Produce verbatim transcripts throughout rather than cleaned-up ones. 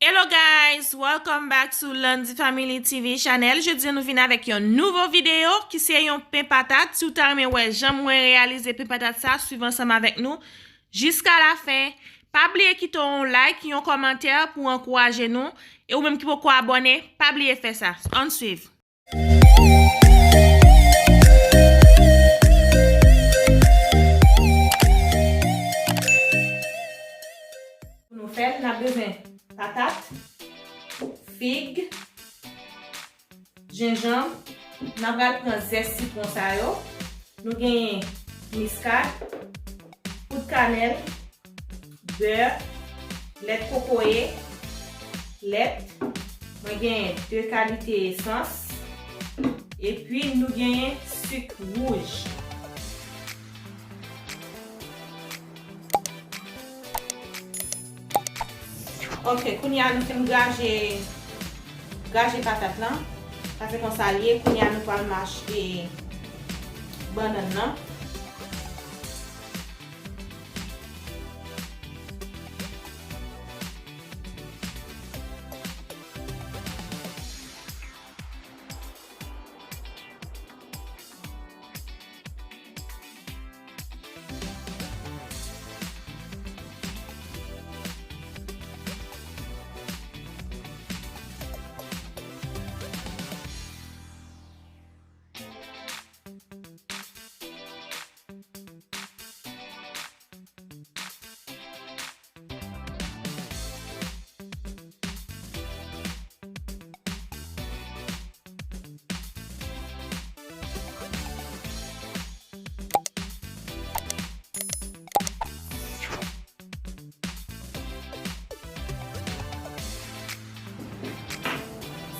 Hello guys, welcome back to Landy Family T V channel. Jodi a nou vin avèk yon nouvo videyo ki se yon pen patat. Si w ta renmen wè jan mwen reyalize pen patat sa, swiv ansanm avèk nou jiska la fen. Pa bliye kite yon like, yon kòmantè pou ankouraje nou. E ou menm ki poko abòne, pa bliye fè sa. Ann swiv. Pou nou fè l, n ap bezwen patat, fig, jenjanm. N ap pral pran zès sitwon sa yo. Nou genyen miskad, poud kanèl, bè, lèt kokoye, lèt. Mwen genyen de kalite esans. Epi nou genyen sik wouj. Ok, kounye a nou fin graje, graje patat lan. Sa se konsa l ye. Kounye a nou pral mache bannann nan.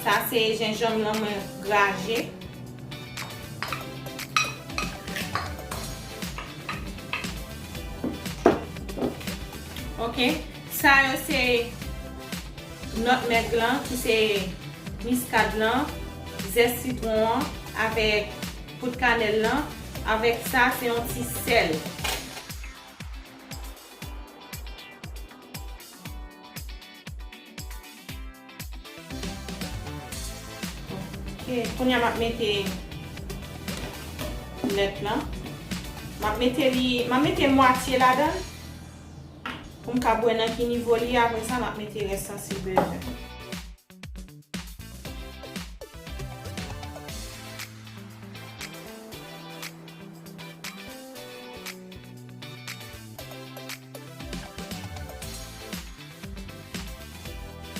Sa se jenjanm lan mwen graje. Ok. Sa yo se nutmeg lan, ki se miskad lan, zès sitwon an, avèk poud kanèl lan, avèk sa se yon ti sèl. Ok, kounye a m ap mete lèt lan. M ap mete li, m ap mete mwatye ladan l pou m ka wè nan ki nivo li ye. Apre sa, m ap mete rès lan si bezwen.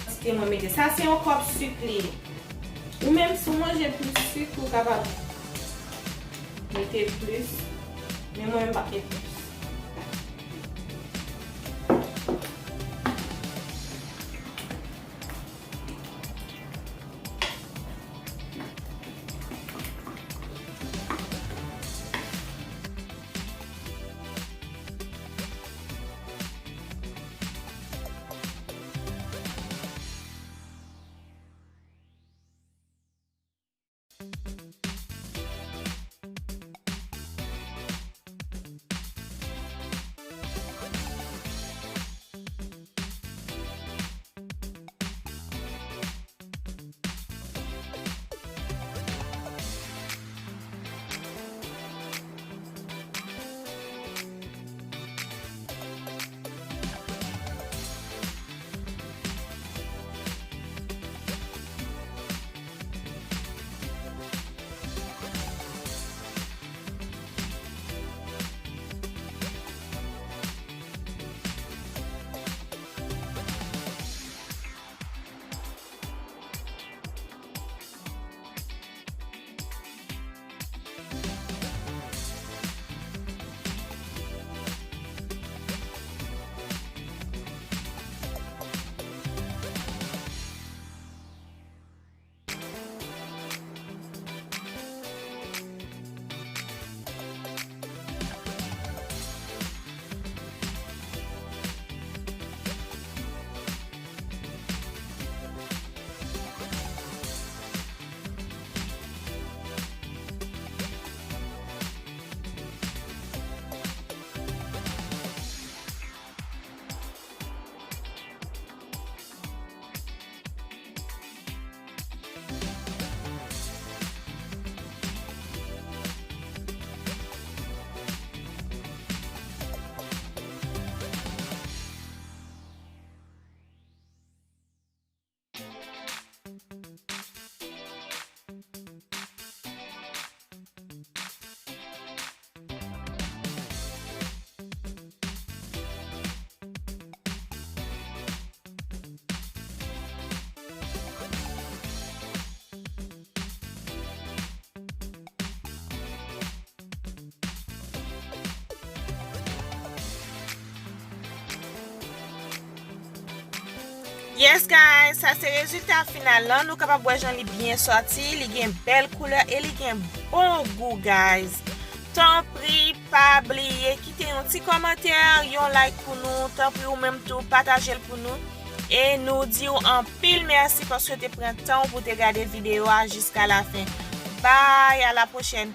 Kantite mwen mete. Sa se yon kòp sik li ye. Ou menm, si w manje plis sik, ou kapab mete plis. Men mwen, m p ap met plis. Yes guys, sa se rezilta final lan. Nou kapab wè jan li byen sòti, li gen bèl koulè e li gen bon gou guys. Tanpri pa bliye kite yon ti kòmantè, yon like pou nou. Tanpri ou menm tou pataje l pou nou. E nou di w anpil mèsi paske w te pran tan w pou te gade videyo a jiska lafen. Bye, a la pwochèn.